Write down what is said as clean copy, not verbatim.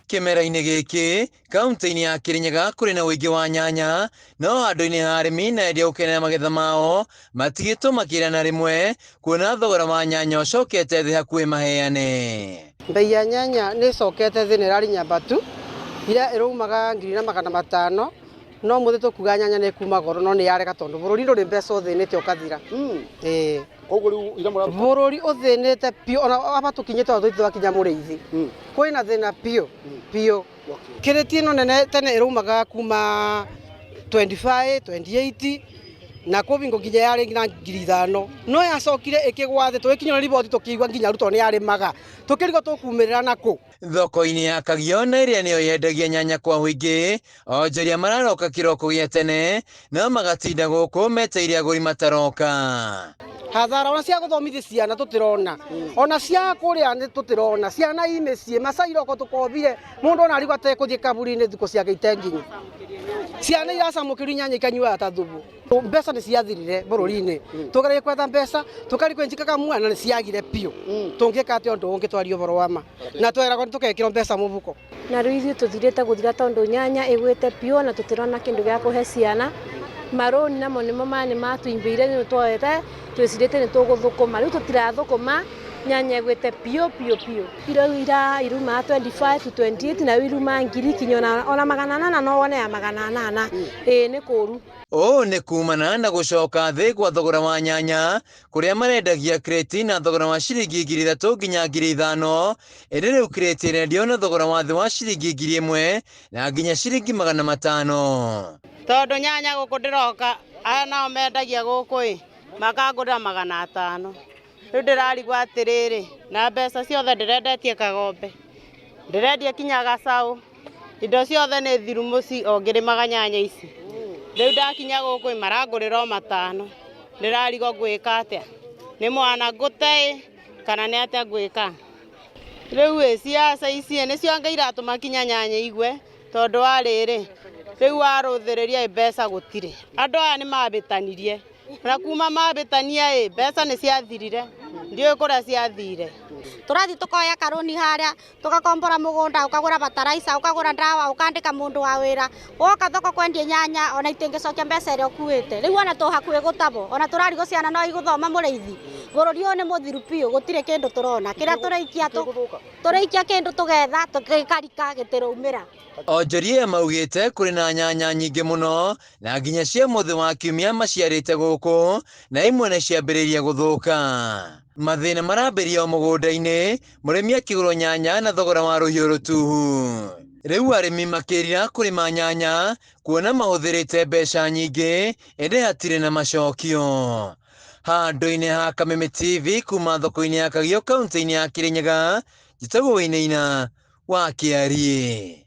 Kĩmera-inĩ gĩkĩ, kauntĩ-inĩ ya Kirinyaga kũrĩ na ũingĩ wa nyanya, no handũ-inĩ ha arĩmi na endia gũkenera magetha mao, matigĩtwo makĩra na rĩmwe, kuona thogora wa nyanya ũcokete thĩ hakuhĩ maheane. Mbei ya nyanya nĩ ĩcokete thĩ na ĩrarĩ nyambatu, ira ĩraumaga 1500, no mũthĩ tũkuga nyanya nĩ kuma goro no nĩ yarega tondũ bũrũri ndũrĩ mbeca ũthĩnĩte ũkathira. Ĩĩ. Koguo rĩu ira mũra Bũrũri ũthĩnĩte biũ ona aba tũkinyĩte ona tũtirĩ twakinya mũrĩithi. Kwĩna thĩna biũ biũ. Kĩrĩti ĩno nene tene ĩraumaga kuma 25, 28 na kũbingo nginya yarĩ nginya 5000, no yacokire ĩkĩgwa thĩ tũgĩkinyĩra riboti tũkĩigua nginya Ruto nĩ arĩmaga tũkĩrigwo tũkumĩrĩra nakũ. Thoko-inĩ ya Kagio na ĩrĩa nĩyo yendagia nyanya kwa ũingĩ, onjoria mararoka kĩroko gĩa tene no magatinda gũkũ metereire agũri mataroka. Hathara ona cia gũthomithia ciana tũtirona, ona cia kũrĩa nĩ tũtirona, ciana i mĩciĩ macairoko tũkobire mũndũ ona arigwo atekũthiĩ kaburi-inĩ thikũ ciake itenginyi, ciana iracamũkĩrio nyanya ikanyuaga ta thubu. Mbeca nĩ ciathirire bũrũri-inĩ, tũgereire kwetha mbeca tũkarikwo njikaga mwana nĩ ciagire biũ, tũngĩka atĩa ũndũ ũngĩ twarie ũhoro wa ma na tweragwo nĩ tũgekĩrwo mbeca mũbuko. Na rĩu ithuĩ tũthirĩte gũthira tondũ nyanya ĩgwĩte biũ na tũtirona kĩndũ gĩa kũhe ciana. Marũni namo nĩmo manĩ matũimbĩire nĩ twoete twĩcirĩtie nĩ tũgũthũkũma, rĩu tũtirathũkũma, nyanya ĩgwĩte biũ biũ biũ. Iro ira iruma 25 to 28 na iruma ngiri kinya ona 800 no wone ya 800. Ĩĩ nĩ kũru. Ũũ nĩ kumana na gũcoka thĩ kwa thogora wa nyanya kũrĩa marendagia kreti na thogora wa ciringi 3000 nginya 5000, ĩndĩ rĩu kreti ĩrendio na thogora wa thĩ wa ciringi 1000 na nginya ciringi 500. Tondũ nyanya gũkũ ndĩroka, aya nao mendagia gũkũ ĩ, makangũrĩra 500. Rĩu ndĩrarigwo atĩrĩrĩ, na mbeca ciothe ndĩrendetie kagombe, ndĩrendia kinya gacaũ, indo ciothe nĩ thiru mũciĩ o ngĩrĩmaga nyanya ici. Rĩu ndakinya gũkũ ĩ, marangũrĩra o 500. Ndĩrarigwo ngwĩka atĩa, nĩ mwana ngũte ĩ, kana nĩ atĩa ngwĩka. Rĩu ĩ, ciaca ici ĩ, nĩcio anga iratũma kinya nyanya igwe, tondũ wa rĩrĩ, rĩu warũthĩrĩria ĩ, mbeca gũtirĩ. Andũ aya nĩ mabĩtanirie, na kuma mabĩtania ĩ, mbeca nĩ ciathirire, ndiũĩ kũrĩa ciathire. Tũrathiĩ tũkoya karũni harĩa, tũgakombora mũgũnda, ũkagũra bataraica, ũkagũra ndawa, ũkandĩka mũndũ wa wĩra, woka thoko kwendia nyanya ona itingĩcokia mbeca ĩrĩa ũkuĩte. Rĩu ona tũ hakuhĩ gũtabwo, ona tũrarigwo ciana no igũthoma mũrĩithi. Bũrũri ũyũ nĩ mũthiru biũ, gũtirĩ kĩndũ tũrona. Kĩrĩa tũraikia tũraikia kĩndũ tũgetha, tũgĩkarika gĩtĩraumĩra. Onjoria maugĩte kũrĩ na nyanya nyingĩ mũno na nginya cia mũthĩ wa kiumia maciarĩte gũkũ na imwe nĩ ciambĩrĩirie gũthũka. Mathĩna marambĩrĩria o mũgũnda-inĩ, mũrĩmi akĩgũrwo nyanya na thogora wa rũhiũ rũtuhu. Rĩu arĩmi makĩrira kũrĩma nyanya kuona mahũthĩrĩte mbeca nyingĩ ĩndĩ hatirĩ na macokio. Handũ-inĩ ha Kameme TV kuma thoko-inĩ ya Kagio kauntĩ-inĩ ya Kirinyaga, njĩtagwo Wainaina wa Kĩariĩ.